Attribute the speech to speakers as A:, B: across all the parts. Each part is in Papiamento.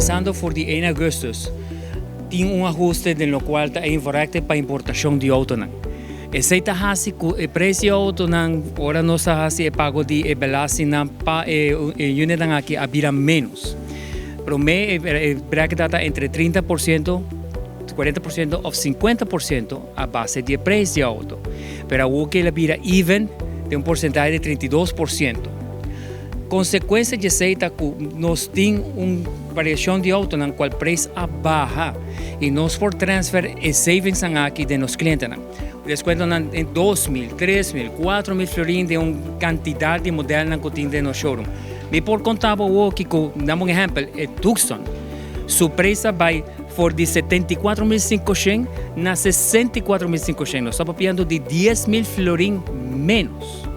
A: Kuminsando for di 1 augustus, tin un ahuste den lokual ta invorekte pa importashon di outonan. Esei ta hasi ku e preis di outonan ora nos a hasi e pago di e belastingnan pa e unitnan aki a bira ménos. Promé e bracket ta entre 30%, 40% òf 50% a base di e preis di outo. Pero awor ku el a bira even den un porsentahe di 32%. Konsekuensia di esei ta ku nos tin un variashon di outonan kual preis a baha i nos por transfer e savingsnan aki den nos klientenan. Deskuentonan den 2000, 3000, 4000 florin den un kantidat di modelnan ku tin den nos showroom. Mi por konta bo awor kiko, dam un ehèmpel, e Tucson su preis a bai for di 74.500 na 64.500. Nos ta papiando di 10.000 florin ménos.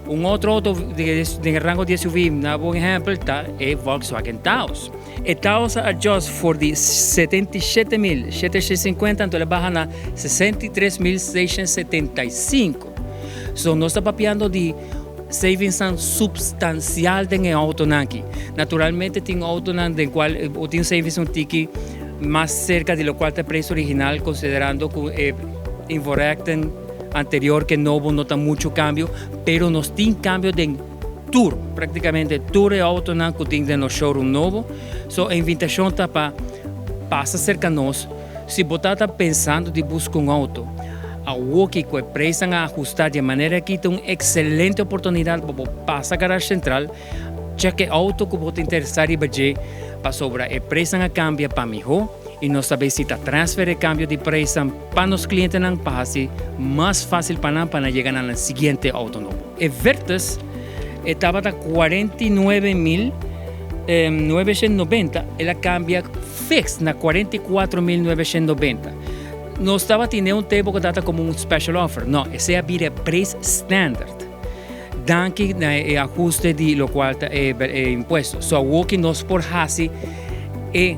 A: Un otro auto den rango di SUV, na bon ehèmpel, ta e Volkswagen Taos. E Taos a adjust for di 77.750, anto el a baha na 63.675. So nos ta papiando di savingsnan substansial den e autonan aki. Naturalmente tin autonan den kual bo tin savings un tiki mas serka di lokual ta e preis original, konsiderando ku e invorekten anterior ke nobo no ta muchu kambio, pero nos tin kambio den tur, praktikamente tur e autonan ku tin den nos showroom nobo. So e invitashon ta pa pasa serka nos si bo ta ta pensando di buska un auto. Awoki ku e preisnan a ahusta di e manera aki ta un ekselente oportunidat pa bo pasa Garage Central, chek e auto ku bo ta interesa riba dje pasobra e preisnan a kambia pa mihó i nos ta bay si ta transfer e kambio di preisnan pa nos klientenan pa hasi mas fásil pa nan pa nan yega na nan siguiente outo nobo. E Virtus e tabata 49.990, el a kambia fix na 44.990. Nos tabatin den un tempu ku tabata komo un special offer, no, esei a bira e preis standard. Danki na e ahuste di lokual ta e impuesto. So awoki nos por hasi e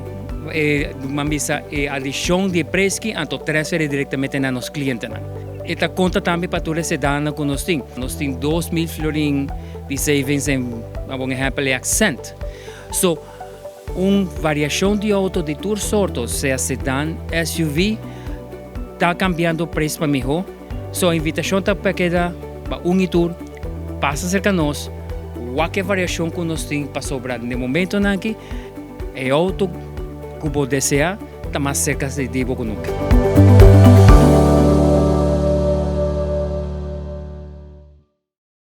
A: man bisa e adishon di e preski anto transfer'e direktamente na nos klientenan. E ta konta tambe pa tur e sedannan ku nos tin. Nos tin 2000 florin di savings den, un ehèmpel, e Accent. So un variashon di outo di tur sorto, sea sedan, SUV, ta kambiando preis pa mihó. So invitashon ta pa keda pa un i tur pasa serka nos, wak e variashon ku nos tin pasobra den momentonan aki e outo ku bo deseá ta mas serka di bo ku nunka.